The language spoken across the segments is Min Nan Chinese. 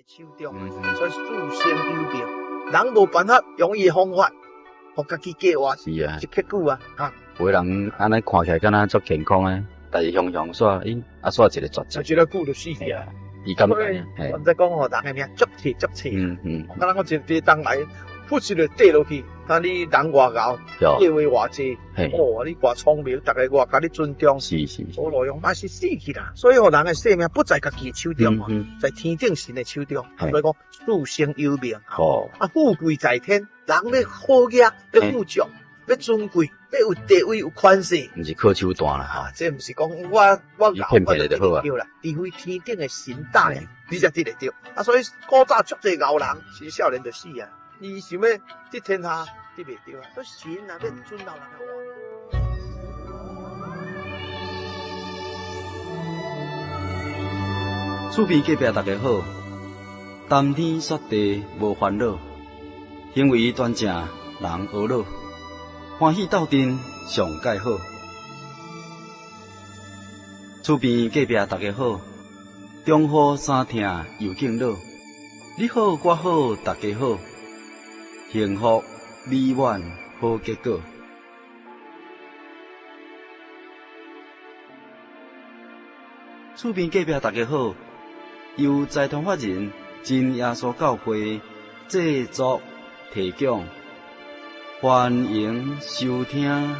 的手中，所以事生有命，人無辦法用伊的方法，予家己過活。是啊，一刻久啊，哈。有的人按呢看起來敢若足健康的，但是雄雄煞，咦，啊煞一個絕症。一个久就死去啊。伊感覺，我毋知講吼，人的命足脆足脆。敢若我一地東來，噗一个跌落去，看你人偌𠢕，地位偌濟，哦，你偌聰明，逐个偌共你尊重，無路用，嘛是死去啦。所以吼，人的生命不在家己的手中，在天頂神的手中。所以講，事生有命。啊，富貴在天，人欲好額，欲富足，欲尊貴，欲有地位有權勢，毋是靠手段啦。啊，這毋是講我騙騙就好啊。對啦，除非天頂的神帶領，你才得會著。啊，所以古早足濟𠢕人，是少年就死啊。伊想欲得天下，得袂著啊。所以神若欲准老人的話。厝邊隔壁大家好，談天說地無煩惱，行為端正人呵咾，歡喜鬥陣上蓋好。厝邊隔壁大家好，中雨衫疼又敬老，你好我好大家好，幸福美滿好結果。厝邊隔壁大家好，由財團法人真耶穌教會製作提供，歡迎收聽。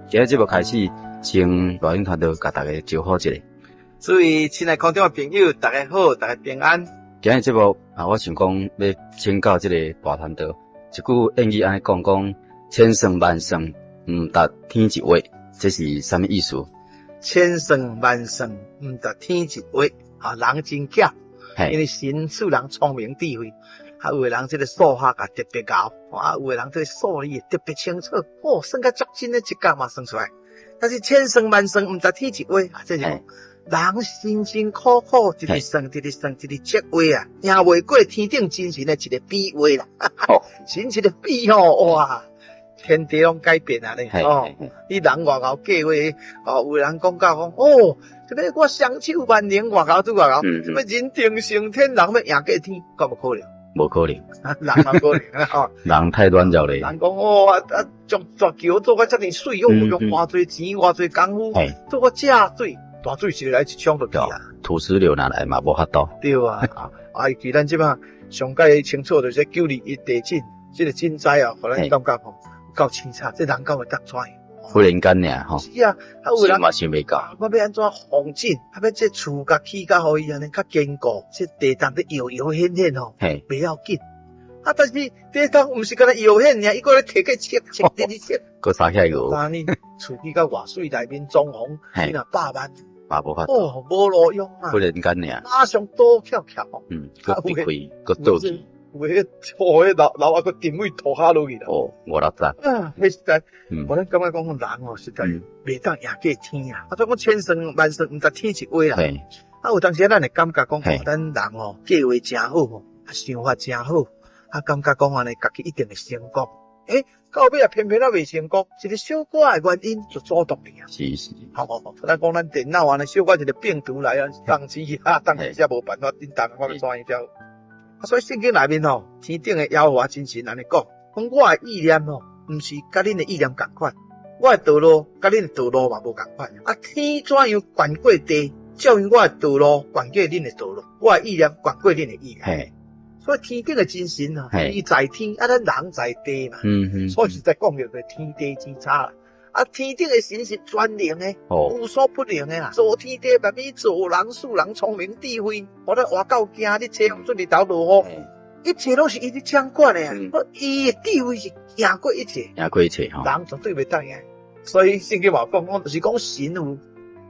今日節目開始，請賴永傳道共大家招呼一下。諸位親愛空中的朋友，大家好，大家平安。今日節目啊，我想講欲請教這個大傳道，一句諺語按呢講講，千算萬算毋達天一畫，這是啥物意思？千算萬算毋達天一畫，啊，人真巧，因為神賜人聰明智慧。啊，有的人這個數學啊特別𠢕，啊，有的人這個數理特別清楚，哦，算甲足真的，一角嘛算出來。但是千算萬算毋達天一畫，啊，這是講人辛辛苦苦一直算，一直算，一直計劃啊，贏袂過天頂真神的一個比劃啦。神一個比吼，哇，天地攏改變啊咧，哦，你人偌𠢕計劃，哦，有人講到講，哦，這個我雙手萬能，偌𠢕做偌𠢕，什麼人定勝天，人欲贏過天，敢有可能？無可能，人無可能啊！人太軟弱咧。人講哦，啊，將全球做甲遮爾媠，又用偌濟錢，偌濟功夫，做甲遮媠，大水一來一沖就去啊。土石流若來嘛無法度。對啊，啊，尤其咱這擺上蓋清楚就是9·21地震，這個震災啊，予咱感覺吼夠淒慘，這人敢會當怎樣？忽然間爾吼。是啊，啊有人嘛想袂到。我欲按怎防震？啊欲這厝共起較予伊按呢較堅固，這地動咧搖搖顯顯吼，袂要緊。啊，但是地動毋是干焦搖顯爾，伊閣咧提去切切直直切。閣沙起來搖。啊，你厝起到偌媠，內面裝潢，你若百萬，嘛無法。哦，無路用啊。忽然間爾。馬上倒翘翘。嗯，閣跌開，閣倒去。有彼土彼樓樓啊，閣沉位塗跤落去啦。哦，五六層。啊，彼實在，我咱感覺講人哦，實在袂當贏過天啊。啊，所以講千算萬算，毋達天一畫啦。啊，有當時咱會感覺講，咱人哦，計劃誠好吼，啊，想法誠好，啊，感覺講按呢，家己一定會成功。欸，到尾啊，偏偏啊袂成功，一個小可的原因就阻擋你啊。是是。好好好，咱講咱電腦按呢，小可一個病毒來啊，當機啊，當機才無辦法叮當，我欲怎樣才好？啊，所以聖經內面吼，天頂的耶和華真神按呢講，講我的意念吼，毋是佮恁的意念仝款，我的道路佮恁的道路嘛無仝款。啊，天怎樣懸過地，照樣我的道路懸過恁的道路，我的意念懸過恁的意念。所以天頂的真神啊，伊在天，啊，咱人在地嘛。所以實在講就天地之差啦。啊，天頂的神是全能的，無所不能的啦。造天地萬物，造人賜人聰明智慧，予咱活到今日，吹出日頭落雨，一切攏是伊咧掌管的啊。伊的智慧是贏過一切，贏過一切吼。人絕對袂當贏。所以聖經嘛講，講就是講神有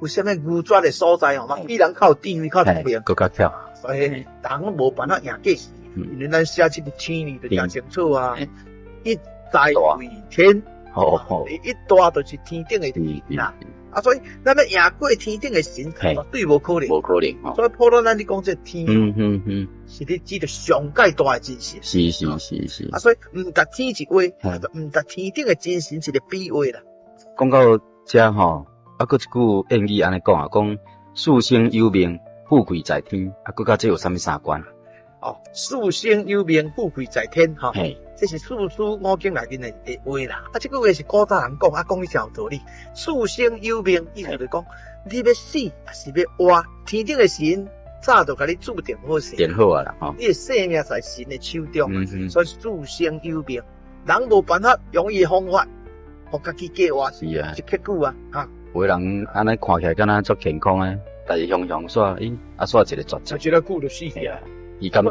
有啥物牛絕的所在吼，嘛比人較有智慧，較聰明，閣較巧。所以人無辦法贏過神，因為咱寫這個天理就誠清楚啊。一在為天。哦，一大就是天頂的天啦，啊，啊，所以咱欲贏過天頂的神，絕對無可能，無可能吼。所以普羅咱咧講這天，是咧指著上蓋大的真神。啊，所以毋值天一話，毋值天頂的真神一個比喻啦。講到遮吼，啊，閣一句諺語按呢講啊，講死生有命，富貴在天。啊，閣佮這有啥物相關？哦，死生有命，富貴在天，吼。這是四書五經內面的話啦。啊，這句話是古早人講，啊，講起真有道理。死生有命，意思就是講，你欲死抑是欲活，天頂的神早就共你注定好勢，定好啊啦，吼。你的生命在神的手中，所以死生有命，人無辦法用伊的方法，予家己過活。是啊，這結久啊，哈。有的人按呢看起來敢若足健康的，但是雄雄煞，咦，啊煞一個絕症，一个久就死去啊。伊感覺，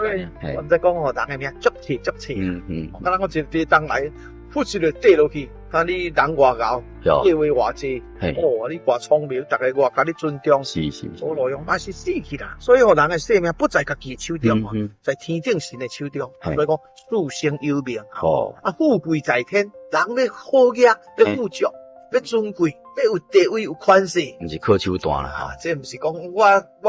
我毋知講吼，人的命足脆足脆。敢若講一個東來，忽一個跌落去，看你人偌𠢕，地位偌濟，哦，你偌聰明，逐家偌共你尊重，無路用，嘛是死去啦。所以吼，人的生命不在家己的手中，在天頂神的手中。所以講，死生有命。哦，啊，富貴在天，人欲好額，欲富足，欲尊貴，欲有地位有權勢，毋是靠手段啦。啊，這毋是講我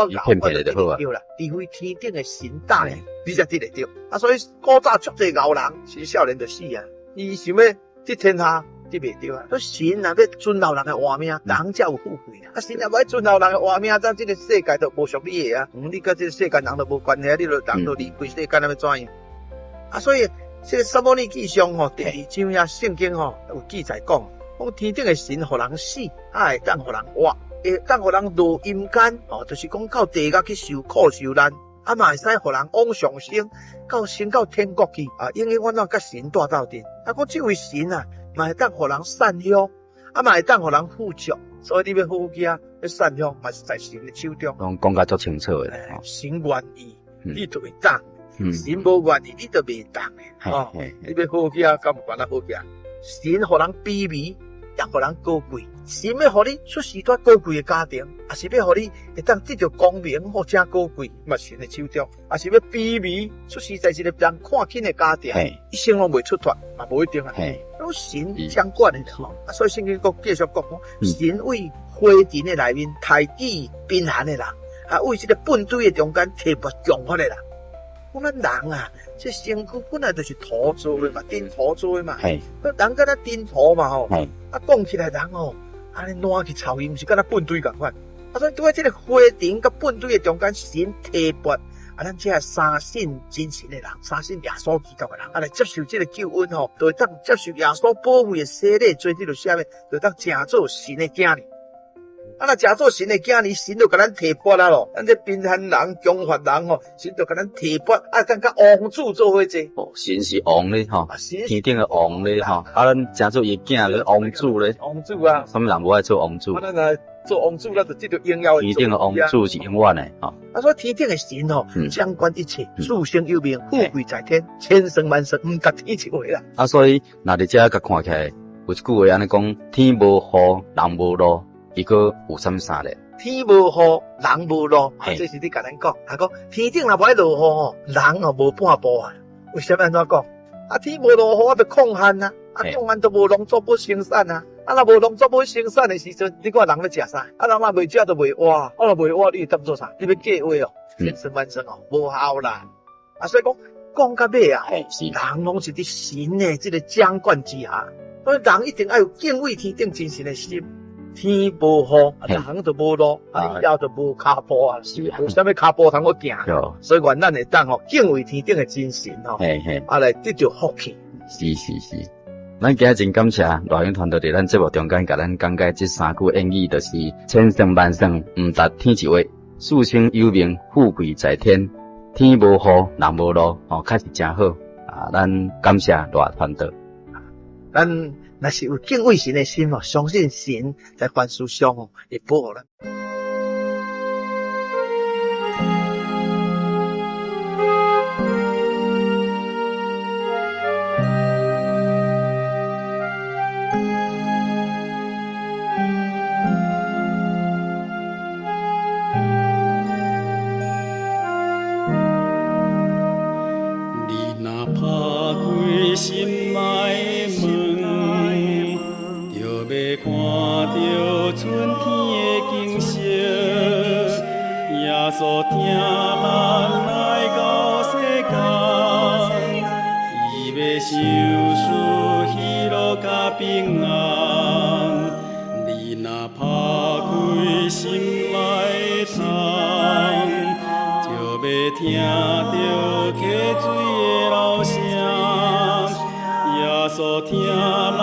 騙騙就好啊。對啦，除非天頂的神帶領，你才得會著。啊，所以古早足濟𠢕人，是少年就死啊。伊想欲得天下，得袂著啊。所以神若欲尊老人的活命，人才有富貴啊。啊，神若無愛尊老人的活命，這這個世界就無屬你的啊。你佮這個世間人就無關係啊，你就人就離開世間，欲怎樣？啊，所以這個撒母耳記上吼，第二章遐聖經吼有記載講。講天頂的神予人死，啊會當予人活，會當予人落陰間，哦，就是講到地獄去受苦受難，啊嘛會使予人往上升，到升到天國去，啊，永永遠遠佮神蹛鬥陣。啊，講這位神啊，嘛會當予人散凶，啊嘛會當予人富足，所以你欲好額，欲散凶，嘛是在神的手中。攏講甲足清楚的，神願意，你就會當；神無願意，你就袂當的。哦，你欲好額，敢有辦法好額？神予人卑微，也予人高貴。神欲予你出世佇高貴的家庭，抑是欲予你會當得著光明或者高貴，嘛神的手中；抑是欲卑微，出世在一個人看輕的家庭，一生攏袂出脫，嘛無一定啊。攏神掌管的吼，啊，所以聖經閣繼續講，神為灰塵的內面抬舉貧寒的人，啊，為這個糞堆的中間提拔強發的人。講咱人啊，這身軀本來就是土做的嘛，塵土做的嘛。人敢若塵土嘛吼。啊，講起來人哦，按呢爛去臭伊，毋是敢若糞堆仝款。啊，所以佇這個灰塵佮糞堆的中間，神提拔啊，咱這相信真神的人，相信耶穌基督的人，啊，來接受這個救恩吼，就會當接受耶穌寶血的洗禮，做這個啥物，就當成做神的囝兒。啊，若成做神的囝兒，神就共咱提拔啊囉。咱這貧寒人、窮乏人吼，神就共咱提拔，啊，當佮王子做伙坐。哦，神是王咧吼，天頂的王咧吼，啊，咱成做伊囝咧，王子咧。王子啊！啥物人無愛做王子？啊，咱來做王子，咱就得著榮耀的。天頂的王子是永遠的吼。啊，所以天頂的神吼，掌管一切，死生有命，富貴在天，千算萬算，毋值天一話啦。啊，所以若佇遮共看起來，有一句話按呢講：天無雨，人無路。伊閣有啥物相連？天無雨，人無路，這是你共咱講。啊，講天頂若無愛落雨吼，人哦無半步啊。為啥物按怎講？啊，天無落雨，啊，就曠旱啊。啊，曠旱就無農作物生產啊。啊，若無農作物生產的時陣，你看人欲食啥？啊，人若袂食就袂活。啊，若袂活，你會當做啥？你欲計劃哦，千算萬算哦，無效啦。啊，所以講講到尾啊，人攏是佇神的這個掌管之下，所以人一定愛有敬畏天頂真神的心。天無雨，人就無路，啊，以後就無跤步啊，無啥物跤步通好行。所以願咱會當吼敬畏天頂的真神吼，啊來得著福氣。是是是，咱今日真感謝賴永傳道佇咱節目中間共咱講解這三句諺語，就是千算萬算，毋值天一話；死生有命，富貴在天。天無雨，人無路，吼，確實真好。啊，咱感謝賴傳道。咱若是有敬畏神的心哦，相信神在凡事上哦會保護咱。你若拍開心內門，就欲看著春天。耶穌疼咱來到世間，伊欲賞賜喜樂佮平安。你若拍開心內的窗，就欲聽著溪水的流聲。耶穌疼咱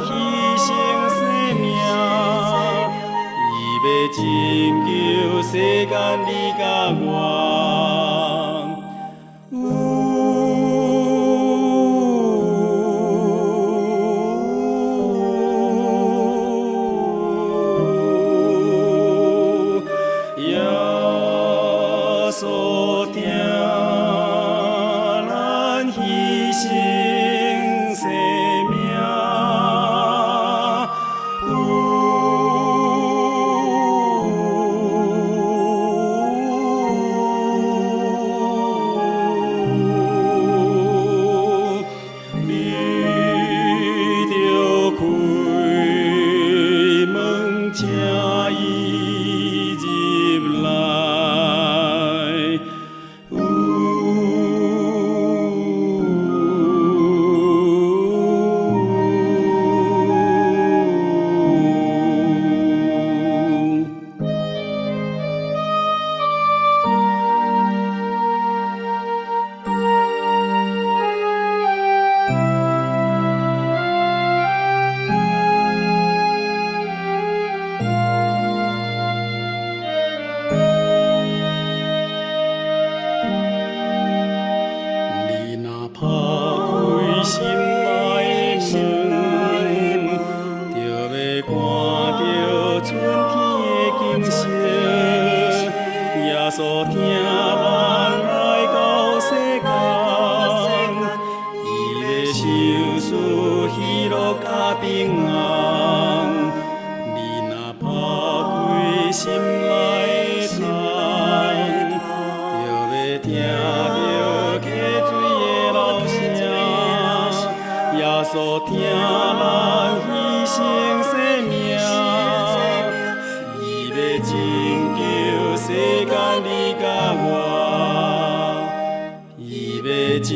犧牲生命，伊欲拯救世間你佮我。耶穌疼咱犧牲生命。你著開門，請伊入來。你若拍開心內的門，就欲看著春天的景色。耶穌疼咱來到世間，伊欲賞賜喜樂佮平安。你若拍開心內的窗，就欲聽著溪水的流聲。耶穌疼咱犧牲生命，伊欲拯救世間你佮我，伊欲拯